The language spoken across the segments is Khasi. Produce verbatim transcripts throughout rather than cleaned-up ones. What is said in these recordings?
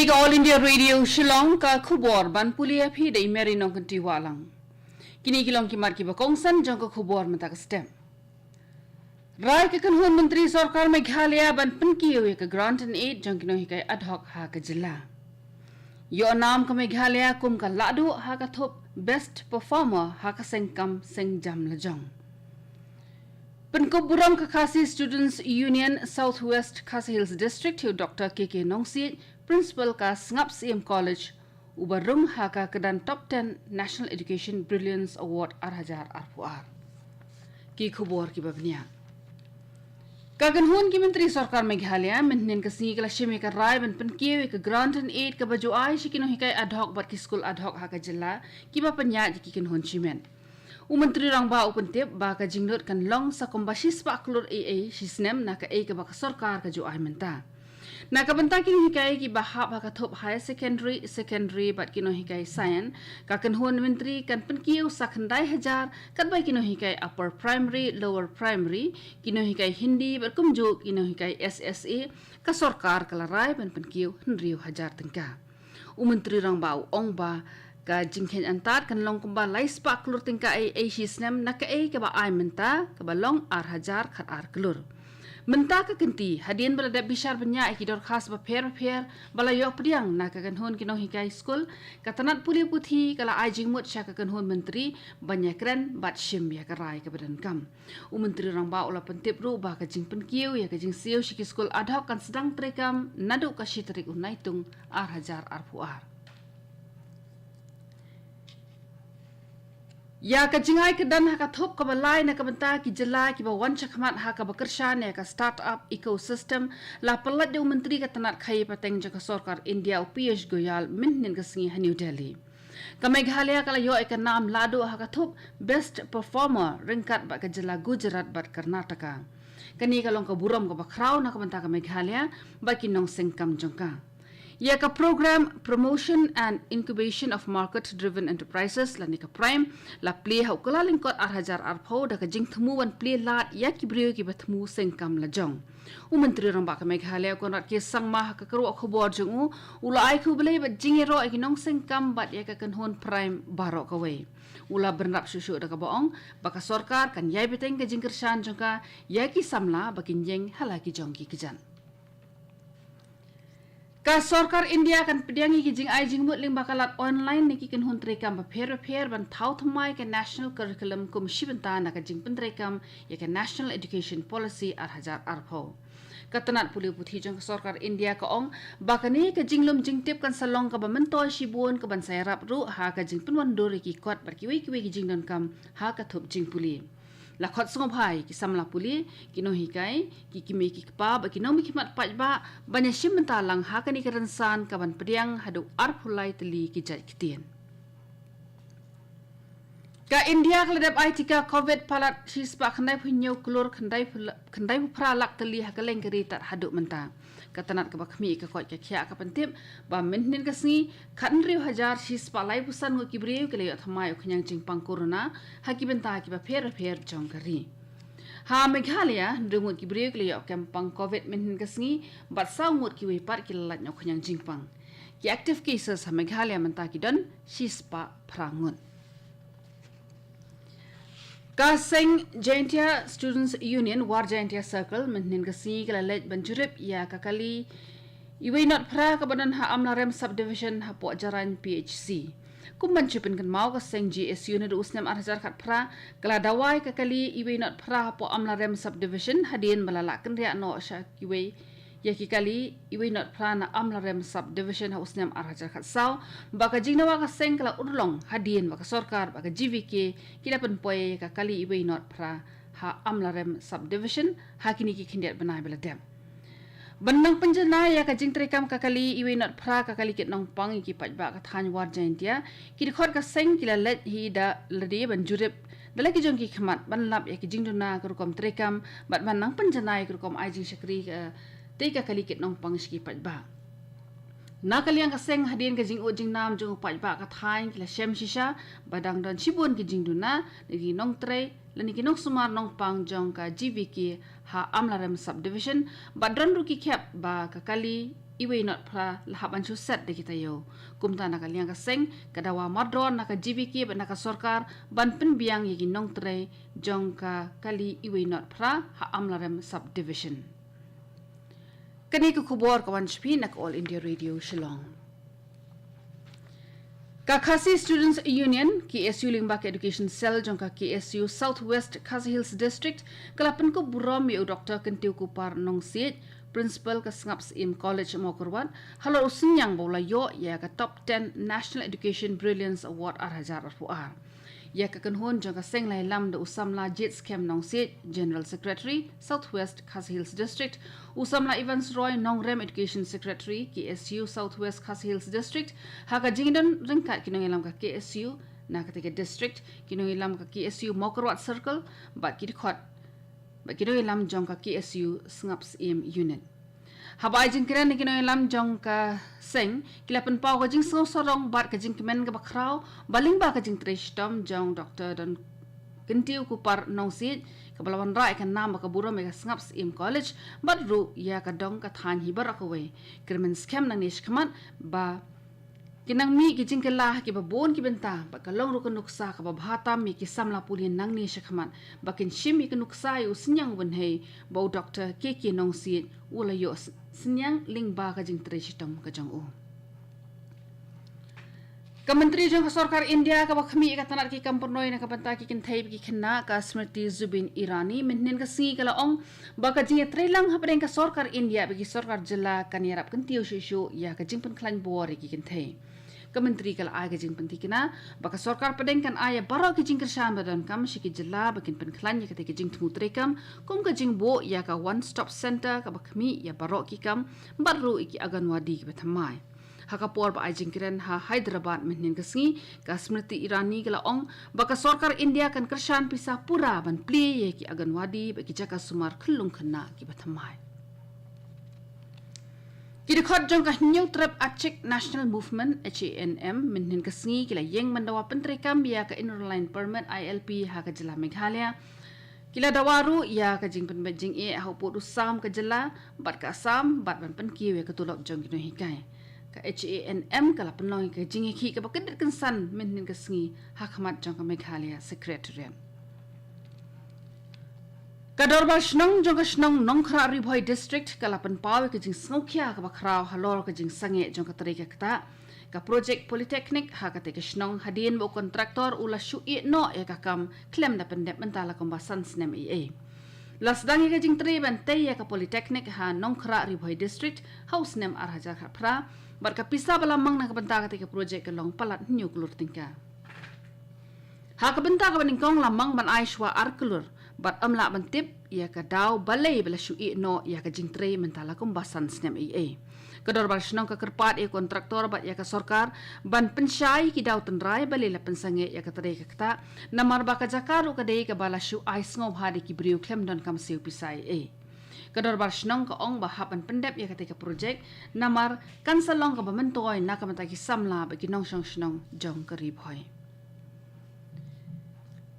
Ka All India Radio Shillong, ka khubor ban pule ïa phi da i Mary Nongkynti Wahlang. Kine ki long ki mat kiba kongsan jong ka khubor mynta ka step. Rai ka kynhun Myntri Sorkar Meghalaya ban pynkiew ïa ka grant and aid jong ki nonghikai ad hoc ha ka jylla. Ïoh nam ka Meghalaya kum ka lahduh ha ka thup Best Performer ha ka seng kam seng jam lajong. Pynkup burom ka Khasi Students Union South West Khasi Hills District ïa u Doctor K K Nongsiej, Principal ka Sngap Syiem College, uba rung ha ka kyrdan Top ten National Education Brilliance Award ar hajar arphew ar. Ki khubor kiba bniah. Ka kynhun ki Myntri Sorkar Meghalaya mynhynnin ka sngi ka la shim ïa ka rai ban pynkiew ïa ka grant and aid kaba ju ai sha ki nonghikai ad hoc bad ki skul ad hoc ha ka jylla, kiba pynïaid ïa ki kynhun shimet. U Myntri Rangbah u pyntip ba ka jinglut kan long sa kumba shispah klur eiei shisnem na kaei kaba ka sorkar ka ju ai mynta. Na ka bynta ki nonghikai kiba hap ha ka thup higher secondary, secondary bad ki nonghikai science, ka kynhun myntri kan pynkiew sa khyndai hajar, katba ki nonghikai upper primary, lower primary, ki nonghikai Hindi bad kumjuh ki nonghikai S S A, ka sorkar ka la rai ban pynkiew hynriew hajar tyngka. U Myntri Rangbah u ong ba ka jingkheiñ antad kan long kumba lai spah klur tyngka eiei shisnem na kaei kaba ai mynta kaba long ar hajar khatar klur. Mynta ka kynti, hadien ba la dep bishar bniah ïa ki dorkhas bapher bapher ba la ïoh pdiang na ka kynhun ki nonghikai skul, ka tnat pule puthi ka la ai jingmut sha ka kynhun myntri ban ïakren bad shim ïa ka rai kaba donkam. U Myntri Rangbah u la pyntip ruh ba ka jingpynkiew ïa ka jingsiew sha ki skul ad hoc kan sdang treikam naduh ka shi tarik u Naitung ar hajar arphew ar. Ïa ka jingai kyrdan ha ka thup kaba lai na ka bynta ki jylla kiba wan shakhmat ha kaba kyrshan ïa ka startup ecosystem, la pyllait da u Myntri ka tnat khaïi pateng jong ka sorkar India u Piyush Goyal mynhynnin ka sngi ha New Delhi. Ka Meghalaya ka la ïoh ïa ka nam lahduh ha ka thup Best Performer ryngkat bad ka jylla Gujarat bad Karnataka. Kane ka long ka burom kaba khraw na ka bynta ka Meghalaya bad ki nongseng kam jong ka. Ïa ka program Promotion and Incubation of Market Driven Enterprises lane ka PRIME la plie ha u Kyllalyngkot ar hajar arphew da ka jingthmu ban plie lad ïa ki briew kiba thmu seng kam lajong. U Myntri Rangbah ka Meghalaya u Conrad K Sangma ha ka kyrwoh khubor jong u, u la ai khublei bad jingïaroh ïa ki nongseng kam bad ïa ka kynhun PRIME baroh kawei. U la bynrap shuh shuh da kaba ong ba ka sorkar kan ïai bteng ka jingkyrshan jong ka ïa ki samla ba kin ïeng ha la ki jong ki kjat. Ka sorkar India kan pdiang ïa ki jingai jingmut lyngba ka lad online na ki kynhun treikam bapher bapher ban thaw thymmai ka National Curriculum kum shi bynta na ka jingpyntreikam ïa ka National Education Policy ar hajar arphew. Ka tnat pule puthi jong ka sorkar India ka ong ba kane ka jinglum jingtip kan sa long kaba myntoi shibun kaban sa ïarap ruh ha ka jingpynwandur ïa ki kot bad kiwei kiwei ki jingdonkam ha ka thup jingpule. La khot sngewbha ïa ki samla pule, ki nonghikai, ki kmie ki kpa bad ki nongmihkhmat paidbah ban ïashim bynta lang ha kane ka rynsan kaban pdiang haduh arphew lai tylli ki jait ktien. Ka India ka la dep ai tika Covid palat shispah khyndaiphew hynñiew klur khyndaiphew la-, khyndaiphew phra lak tylli ha kylleng ka ri tad haduh mynta. Ka tnat kaba khmih ïa ka koit ka khiah ka pyntip ba mynhynnin ka sngi khathynriew hajar shispah laiphew san ngut ki briew ki la ïoh thymmai u khñiang jingpang corona ha ki bynta kiba pher bapher jong ka ri. Ha Meghalaya, hynriew ngut ki briew ki la ïoh kem pang Covid mynhynnin ka sngi bad saw ngut kiwei pat ki la lait noh khñiang jingpang. Ki active cases ha Meghalaya mynta ki don shispah phra ngut. Ka seng Jaintia Students Union War Jaintia Circle mynhynnin ka sngi ka la leit ban jurip ïa ka kali iwei not phra kaba don ha Amlarem Subdivision hapoh Jarain P H C. Kum ban shu pynkynmaw, ka seng J S U naduh u snem ar hajar khatphra ka la dawa ïa ka kali iwei not phra hapoh Amlarem Subdivision hadien ba la lah kynriah noh sha kiwei ïa ki kali iwei not phra na Amlarem Subdivision ha u snem ar hajar khatsaw, ba ka jingdawa ka seng ka la urlong hadien ba ka sorkar bad ka G V K ki la pynpoi ïa ka kali iwei not phra ha Amlarem Subdivision ha kine ki khyndiat bnai ba la dep. Ban nang pynjanai ïa ka jingtreikam ka kali iwei not phra ka kali kit nongpang ïa ki paidbah ka thaiñ War Jaintia, ki dkhot ka seng ki la leit hi da lade ban jurip da la ki jong ki khmat ban lap ïa ki jingduna ka rukom treikam bad ban nang pynjanai ka rukom ai jingshakri ka tei ka kali kit nongpang sha ki paidbah. Na ka liang ka seng, hadien ka jingud jingnam jong u paidbah ka thaiñ, ki la shem shisha ba dang don shibun ki jingduna na ki nongtrei lane ki nongsumar nongpang jong ka G V K ha Amlarem Subdivision, bad don ruh ki khep ba ka kali iwei not phra la hap ban shu set da ki taïew. Kumta na ka liang ka seng, ka dawa mardor na ka G V K bad na ka sorkar ban pynbiang ïa ki nongtrei jong ka kali iwei not phra ha Amlarem Subdivision. Kane ka khubor ka wan sha phi na ka All India Radio Shillong. Ka Khasi Students Union, K S U lyngba ka Education Cell jong ka K S U South West Khasi Hills District, ka la pynkup burom ïa u Doctor Kyntiew Kupar Nongsiej, Principal ka Sngap Syiem College Mawkyrwat, halor u synñiang ba u la ïoh ïa ka Top ten National Education Brilliance Award ar hajar arphew ar. Ïa ka kynhun jong ka seng la ïalam da u samla Jied Skhem Nongsiej, General Secretary, South West Khasi Hills District, u samla Evans Roy Nongrem, Education Secretary, K S U South West Khasi Hills District, ha ka jingdon ryngkat ki nongïalam ka K S U na katei ka district, ki nongïalam ka K S U Mawkyrwat Circle, bad ki dkhot, bad ki nongïalam jong ka K S U Sngap Syiem Unit. Haba ai jingkren na ki nongïalam jong ka seng, ki la pynpaw ka jingsngew sarong bad ka jingkmen kaba khraw ba lyngba ka jingtrei shitom jong Doctor Don Kyntiew Kupar Nongsiej, kaba la wanrah ïa ka nam bad ka burom ïa ka Sngap Syiem College, bad ruh ïa ka dong ka thaiñ hi baroh kawei, kyrmen skhem nangne shakhmat ba kin nang mih ki jingkylla ha kiba bun ki bynta, bad ka long ruh ka nuksa kaba bha tam ïa ki samla pule nangne shakhmat, ba kin shim ïa ka nuksa ïa u synñiang bynhei ba u Doctor K K Nongsiej u la ïoh s-, synñiang lyngba ka jingtrei shitom ka jong u. Ka Myntri jong ka Sorkar India kaba khmih ïa ka tnat ki kam pyrnoi na ka bynta ki kynthei bad ki khynnah, ka Smriti Zubeen Irani, mynhynnin ka sngi ka la ong ba ka jingïatreilang hapdeng ka Sorkar India bad ki sorkar jylla kan ïarap kyntiew shuh shuh ïa ka jingpynkhlaiñ bor ïa ki kynthei. Ka Myntri ka la ai ka jingpyntikna ba ka sorkar pdeng kan ai ïa baroh ki jingkyrshan ba donkam sha ki jylla ba kin pynkhlaiñ ïa katei ka jingthmu treikam, kum ka jingbuh ïa ka One Stop Centre kaba khmih ïa baroh ki kam, bad ruh ïa ki Anganwadi kiba thymmai. Ha ka por ba ai jingkren ha Hyderabad mynhynnin ka sngi, ka Smriti Irani ka la ong ba ka Sorkar India kan kyrshan pisa pura ban plie ïa ki Anganwadi bad ki jaka sumar khyllung khynnah kiba thymmai. Ki dkhot jong ka Hynñiewtrep Achik National Movement, H A N M, mynhynnin ka sngi ki la ïeng ban dawa pyntreikam ïa ka Inner Line Permit, I L P, ha ka jylla Meghalaya. Ki la dawa ruh ïa ka jingpynbeit jingeh ha u pud u sam ka jylla bad ka Assam, bad ban pynkiew ïa ka tulop jong ki nonghikai. Ka H A N M ka la pynlong ïa ka jingïakhih kaba kyndit kynsan mynhynnin ka sngi ha khmat jong ka Meghalaya Secretariat. Ka Dorbar Shnong jong ka shnong Nongkhrah, Ri Bhoi District, ka la pynpaw ïa ka jingsngewkhia kaba khraw halor ka jingsangeh jong ka trei ka ktah ka projek Polytechnic ha katei ka shnong, hadien ba u kontraktor u la shu ïeh noh ïa ka kam khlem da pyndep mynta la kumba san snem eiei. La sdang ïa ka jingtrei ban tei ïa ka Polytechnic ha Nongkhrah, Ri Bhoi District, ha u snem ar hajar khatphra, bad ka pisa ba la mang na ka bynta katei ka projek ka long palat hynñiew klur tyngka. Ha ka bynta kaba nyngkong la mang ban ai shuwa ar klur, bad ym lah ban tip ïa ka daw balei ba la shu ïeh noh ïa ka jingtrei mynta la kumba san snem eiei. Ka Dorbar Shnong ka kyrpad ïa u kontraktor bad ïa ka sorkar ban pynshai ki daw tynrai balei la pynsangeh ïa ka trei ka ktah, namar ba ka jaka ruh ka dei kaba la shu ai sngewbha da ki briew khlem donkam siew pisa eiei. Ka Dorbar Shnong ka ong ba hap ban pyndep ïa katei ka projek, namar kan sa long kaba myntoi na ka bynta ki samla bad ki nongshong shnong jong ka Ri Bhoi.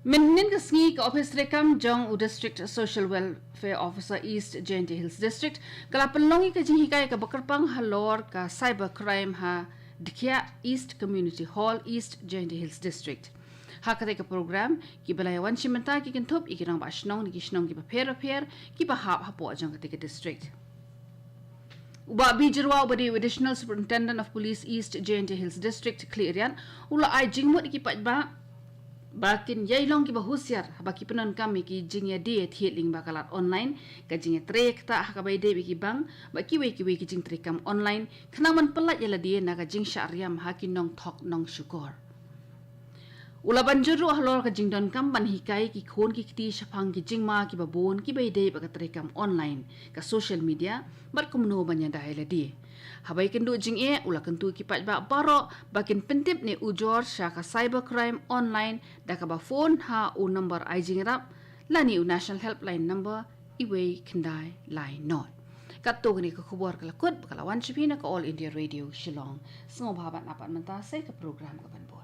Mynhynnin ka sngi ka ophis treikam jong u District Social Welfare Officer, East Jaintia Hills District, ka la pynlong ïa ka jinghikai kaba kyrpang halor ka cyber crime ha Dkhiah East Community Hall, East Jaintia Hills District. Ha katei ka program, kiba la ïa wan shim bynta ki kynthup ïa ki rangbah shnong na ki shnong kiba pher bapher kiba hap hapoh jong katei ka district. U Bah B Jyrwa uba dei u Additional Superintendent of Police East Jaintia Hills District Khliehriat, u la ai jingmut ïa ki paidbah ba kin ïai long kiba husiar haba ki pyndonkam ïa ki jingïadie thied lyngba ka lad online, ka jingïatrei ktah ha kaba ïadei bad ki bank, bad kiwei kiwei ki jingtreikam online, khnang ban pyllait ïa lade na ka jingshah riam ha ki nongthok nongshukor. U la ban jur ruh halor ka jingdonkam ban hikai ki khun ki kti shaphang ki jingma kiba bun kiba ïadei bad ka treikam online, ka social media, bad kumno ban ïada ïa lade. Haba ïakynduh jingeh, u la kyntu ïa ki paidbah baroh ba kin pyntip ne ujor sha ka cyber crime online da kaba phone ha u number ai jingïarap lane u National Helpline number, iwei khyndai lai not. Katto katne ka khubor ka la kut bad ka la wan sha phi na ka All India Radio Shillong. Sngewbha ban ap pat mynta sa ïa ka program ka ban bud.